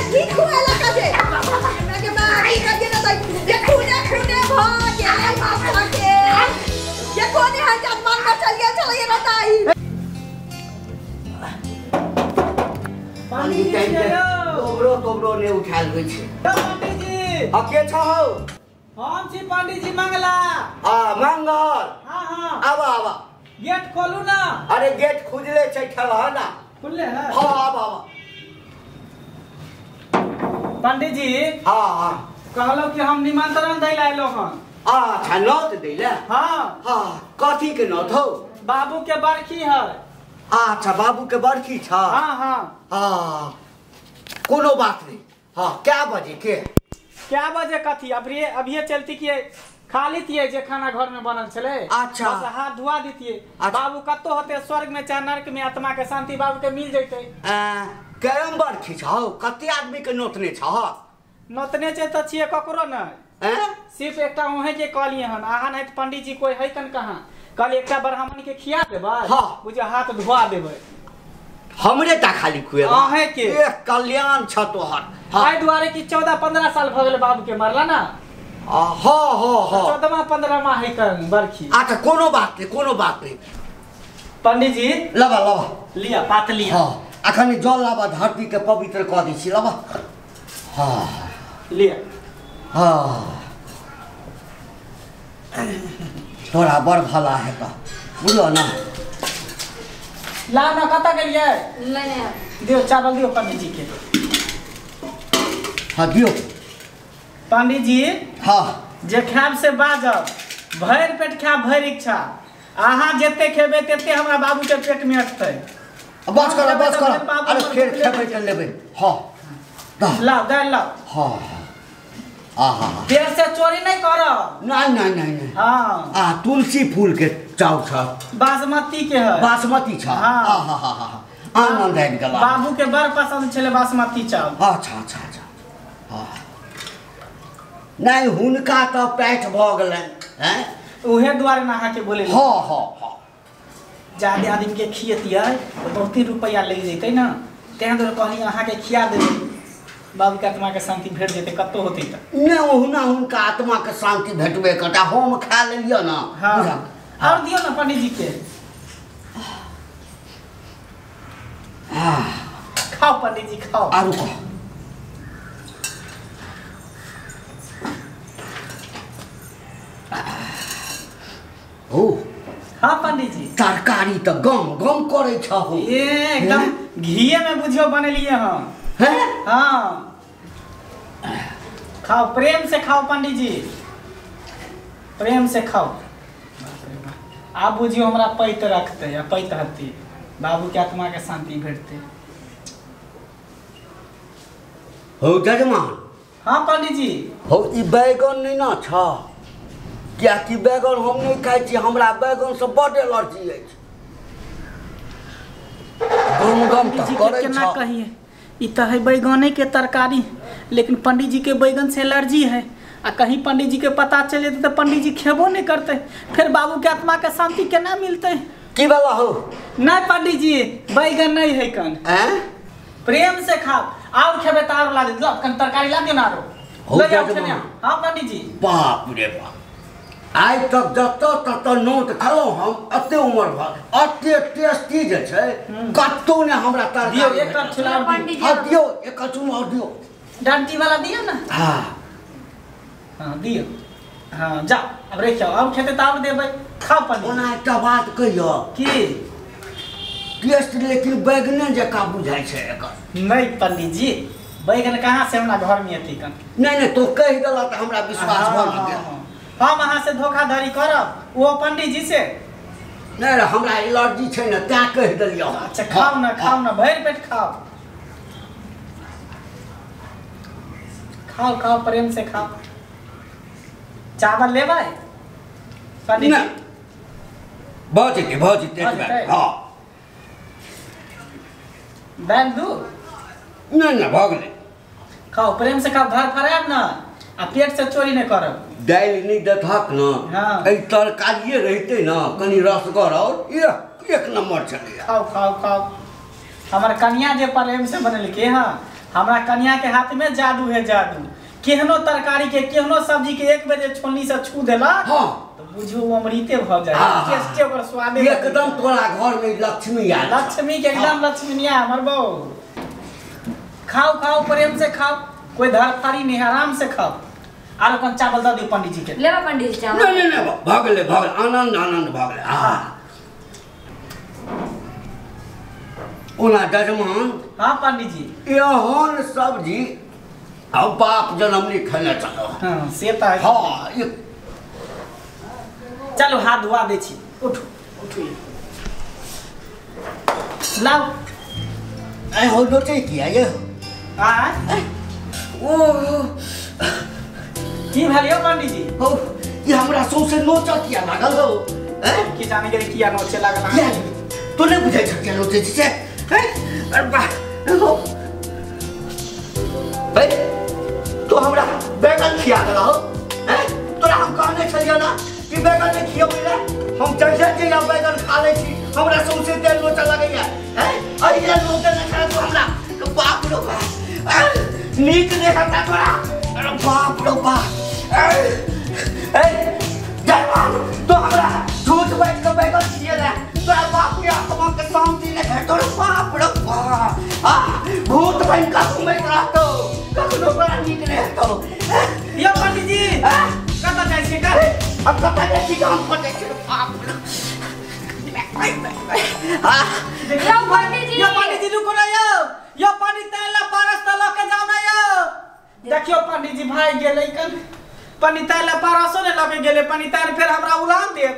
की खुएला काजे हमरा के मारी काजे ना ये खूने खूने भ गेल माथा के ये कोने हाथ जान बचल गेल छलै ना ताई पानी तोबरो तोबरो ने उठायल होइ छै। पंडित जी आ के छ हौ? हम छी पंडित जी मंगला। आ मंगल। हां हां आवा आवा गेट खोलू ना। अरे गेट खुजले छै ठेलह ना। खुलले है? हां आवा आवा पंडित जी। हां हां कहलो कि हम निमंत्रण दै ला एलो हन। अच्छा नोत दै ला? हां हां कथी के नोत हौ? बाबू के बरखी है। अच्छा बाबू के बरखी छ? हां हां हां कोनो बात नहीं। हां क्या बजे के? क्या बजे कथी अभी अभी चलती कि खा लीतिए जे खाना घर में बनल छले। अच्छा बस हाथ धुआ दीतिए। बाबू कत्तो होते स्वर्ग में चाहे नरक में आत्मा के शांति बाबू के मिल जैते। केरम बरखी छ? कते आदमी के नोतने छ? नोतने छै त छिए ककरो न सिर्फ एकटा ओहे के कहलिए हन अहाँ नहीं त पंडित जी कोई है कन कहाँ कहलिए एकटा ब्राह्मण के खिया देबै। हाँ। बुझे हाथ धुआ देबै हमरे ता खाली खुएबा अहे के ए कल्याण छ तोहर। हाँ। एहि दुआरे कि 14-15 साल भ गेल बाबू के मरला ना। हां हां हां 14वां 15वां है कन बरखी। अच्छा कोनो बात नहीं कोनो बात नहीं पंडित जी। लबा लबा लिया पात लिया। हां अखन जल लाबा धरती के पवित्र क दै छी लबा। हां लिया। हां तोरा बड़ भला है का बुझलो ना। ला ना कत गेलिए? लेने दियो चावल दियो पंडित जी के। हां दियो पंडित जी। हां जे खाब से बाजब भरि पेट खाब भरि इच्छा अहाँ जते खेबै तते हमरा बाबू के पेट में अटतै। बस कर बस कर अरे फेर खेबै त लेबै। हां लाओ दाल लाओ। हां आहा देर से चोरी नहीं करब। नहीं नहीं नहीं नहीं। हां आ तुलसी फूल के चाउर छ बासमती के है। बासमती छ। आहा हा हा आनंद आबि गेल। बाबू के बड़ पसंद छले बासमती चाउर। अच्छा अच्छा अच्छा। हां नहीं हुनका त पेट भ गेलन हैं उहे दुआरे ना अहाँ के बोले। हां हां हां जादे आदमी के खियतियै तो बहुते रुपया लग जैतै ना तें दुआरे कहली अहाँ के खिया देबै बाबू के आत्मा के शांति भेट जेतै कत्तो होतै त। नहीं ओहुना हुनका आत्मा के शांति भेटबे करता हम खा लेलियै ना। हां और दियो ना पंडित जी के। हां खाओ पंडित जी खाओ। आरु को ओ हां पंडित जी तरकारी त गम गम करै छ हो। ए एकदम घीए में बुझियो बनेलिए हम हैं। हां खाओ प्रेम से खाओ पंडित जी प्रेम से खाओ। आप बुझियो हमरा पैत रखते या पैत हती बाबू के आत्मा के शांति भेटते। हो जजमान। हां पंडित जी। हो ई बैगन नहीं ना छ कियाकि बैगन हम नहीं खाइ छी हमरा बैगन से बड एलर्जी अछि। गम गम त करै छ। कहिए ई त है बैगने के तरकारी लेकिन पंडित जी के बैगन से एलर्जी है आ कहीं पंडित जी के पता चले तो पंडित जी खेबो नहीं करते फिर बाबू के आत्मा के शांति केना मिलते। की वाला हो? नहीं पंडित जी बैगन नहीं है कन। हैं प्रेम से खाओ और खेबे त और ला दे लो कन तरकारी ला दियो ना आरो ले जाओ खेने। हां पंडित जी। बाप रे बाप आइ तक जतऽ ततऽ नोत खेलहुँ हम एते उम्र भर एते टेस्टी जे छै कतौ ने हमरा तरकारी दियो एक कछुला और दियो। दियो एक कछुला और दियो डंटी वाला दियो ना। हां हां दियो। हां जा अब रे खाओ अब खेते त और देबै खाओ पंडित। ओना एकटा बात कहियो की टेस्ट लेकिन बैगने जकाँ बुझाइ छै एकर। नहीं पंडित जी बैगन कहाँ से हमरा घर में एतै कन। नहीं नहीं तो कहि देला त हमरा विश्वास भऽ गेल। हम अहाँ से धोखाधड़ी करब वो पंडित जी से नहीं हमरा एलर्जी छै ने तैं कहि देलियौ। अच्छा खाओ ना खाओ ना भरि पेट खाओ खाओ खाओ प्रेम से खाओ। चावल लेबै पंडित जी? भऽ जेतै भऽ जेतै। हां दालि दू? नहीं नहीं भऽ गेलै। खाओ प्रेम से खाओ घर फरायब ना आ पेट से चोरी नहीं करब। दालि नहीं देथक न, एहि तरकारिए रहते न कनी रसगर और एक नंबर छलैया। खाओ खाओ खाओ। हमर कनिया जे प्रेम से बनेलके हँ, हमरा कनिया के हाथ में जादू है जादू। केहनो तरकारी के केहनो सब्जी के एक बेर जे छोलनी से छू देलक हाँ तो बुझू अमृते भ जाए, टेस्टे ओकर स्वादे एकदम। तोरा घर में लक्ष्मी आयल, लक्ष्मी के एकदम लक्ष्मीनिया हमर बहू। खाओ खाओ प्रेम से खाओ, कोई धरफारी नहीं, आराम से खाओ। आरो कौन चावल दऽ दियौ पंडित जी के। लेबा पंडित जी चावल। नहीं नहीं नहीं भऽ गेलै भऽ गेलै, आनंद आनंद भऽ गेलै। हाँ ओना जजमान। हाँ पंडित जी। एहन सब्जी हम बाप जनम नहीं खेने छलहुँ। हाँ से तऽ। हाँ चलू हाथ धुआ दै छी, उठू उठू लाउ। ऐ हो नोचै किया ये? आँय ओ की भेल यौ पंडित जी? हो ई हमरा सौंसे नोचऽ किया लागल हौ? की जाने गेलै किया नोचे लागल अहाँ? तू नहि बुझै छह किया नोचै छी से? अरे वाह तू हमरा बैगन खिया देलह हौ? तोरा हम कहने छलियौ ना कि बैगन नहि खियबै लए? हम जहिया जहिया बैगन खा लै छी हमरा सौंसे देह नोचऽ लगैया। एहि लेल नोचऽ नहि छह तू हमरा। बाप रो बाप, नीक नहि हेतै तोरा। अरे बाप रो बाप, जजमान तू हमरा झूठ बाजि कऽ बैगन खियेला, तोरा बाप के आत्मा के शांति नहि हेतौ। बाप रो बाप, भूत बनि कऽ घुमैत रहतौ, कखनो तोरा नीक नहि हेतौ। यौ पंडित जी कतऽ जाइ छियै? हम कतऽ जाइ छी? हम कतऽ छी? बाप रो यौ पंडित जी, यौ पंडित जी रुकू ना यौ, यौ पंडित तैला पारस तऽ लऽ के जाउ ना यौ। देखियौ पंडित जी भागि गेलै कन, पंडित तैला पारसो नहि लऽ के गेलै। पंडित तैल फेर हमरा उड़ान देत,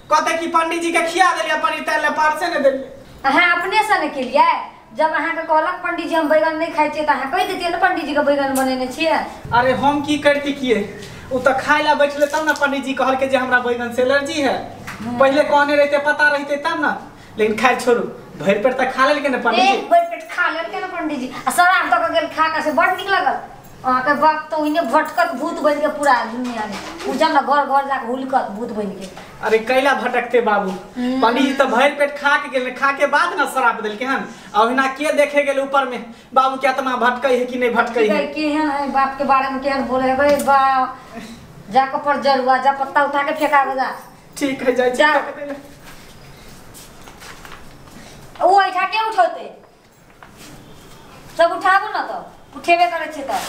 कहतै कि पंडित जी के खिया देलियै पंडित तैला पारसे नहि देलियै। अहाँ अपने से ने केलियै? जब अहाँके कहलक पंडित जी हम बैगन नहि खाइ छियै तऽ अहाँ कहि दैतियै ने पंडित जी के बैगन बनेने छियै। अरे हम की करती किए, ओ तऽ खाय ला बैठले तब ने पंडित जी कहलकै जे हमरा बैगन से एलर्जी है। पहले कहने रहते पता रहते तब ना, लेकिन खैर छोड़ू, भरि पेट तऽ खा लेलकै ने पंडित जी। भरि पेट खा लेलकै ने पंडित जी आ शराब दऽ के गेल खा के, से बड़ नीक लागल। अहाँके बाप तऽ ओहिने भटकत भूत बनि के पूरा दुनिया में बुझल ने, घर घर जाके हुलकत भूत बनि के। अरे कैला भटकते बाबू, पंडित जी तऽ भरि पेट खा के गेल, खा के बाद ना शराब देलकै हन। आ ओहिना के देखे गेल ऊपर में बाबू के आत्मा भटकै है कि नहीं भटकै है। केहन है बाप के बारे में केहन बोले है बा, जाके पर जरुआ जा पत्ता उठा के फेंका जा। ठीक है जाइ छी। ओ ऐठा के उठौते? सब उठाबू ना तऽ उठेबे करै छियै तऽ।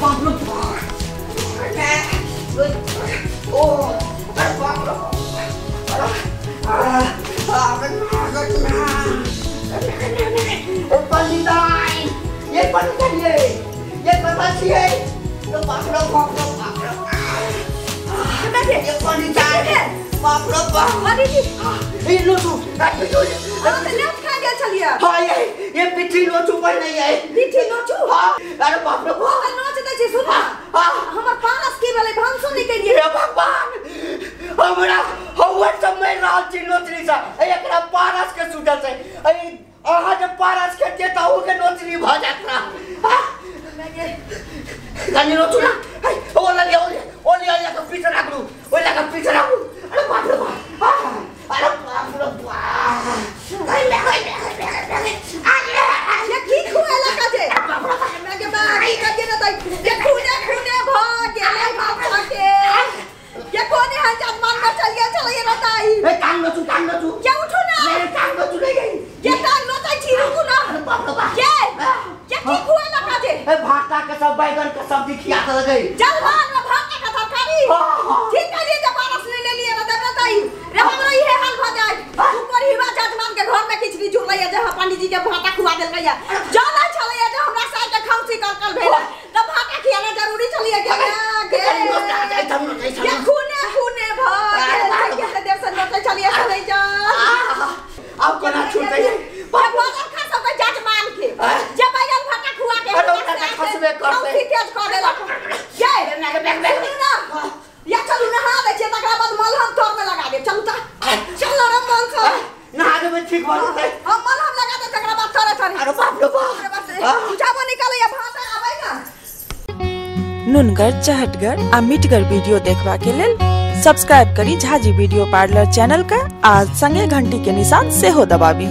बाप रे बाप, ओ अरे बाप रे पंडित ये पंडित ये पता छियै बाप रे बाप रे बाप रे ये पंडित बाप रे बाप। पंडित जी ये लोचू लेट खा गेल छलियै। हाँ ये पिट्ठी लोचू पर नहीं है, पिट्ठी लोचू। हाँ अरे बाप रे बाप नोच दै छी। सुन हमर पारस की भेलै भानसो नहि केलियै। हे भगवान, हमरा हौवर सब मारि रहल छी नोचनी से, एकरा पारस के छूटल छै। अहाँ जे पारस खेतियै तऽ अहूँ के नोचनी भऽ जायत ना। कनी नोचू ना, ओ ललिया ओ लिया के पीछे राखू, ओहि लऽ के पीछे राखू। अरे बाप रे बाप, अरे बाप रे बाप, ये की खुएलक जे हमरा के बाप की करियै ने तऽ ये खूने खूने भऽ गेलै माथा के। ये कोने हन जजमान बचल गेल छलैया ने ताई। ए टांग नोचू, टांग नोचू। के उठू ना। नहीं टांग नोचू नहीं गई। ये टांग नोचै छी रुकू ना। अरे बाप रे बाप, के की खुएलक जे? ए भाटा के सब बैगन के सब्जी खिया देलकै जजमान में भाटा के तरकारी। ठीक कहलियै जे पारस नहि लेलियै ने तब ताई रे हमरा इहे हाल भऽ जाय। ऊपर हिबा जजमान के घर में खिचड़ी जुड़लैया जे पंडित जी के भाटा खुआ देलकैया। जलै छलैया जे हमरा साइ के खांसी कल भेलै तऽ भाटा खियाना जरूरी छलैया। के के खूने खूने भऽ गेल के देर से नोचै छलियै से नहि जा। आब कोना छूटै? बदल खा सबके जजमान के जे बैगन भाटा खुआ के अरे ओकरा तऽ खसबे करतै, खांसी तेज कऽ देलक। ये सुनू ना, या चलू नहा दै छियै तकरा बाद मलहम तर में लगा देब। चलू तऽ चल रे मन से नहा देबै ठीक भऽ जेतै। हम मलहम लगा देब तकरा बाद तर नुनगर, चहटगर आ मिठगर वीडियो देखबा के लेल सब्सक्राइब करी झाजी वीडियो पार्लर चैनल का आ संगे घंटी के निशान सेहो दबाबी।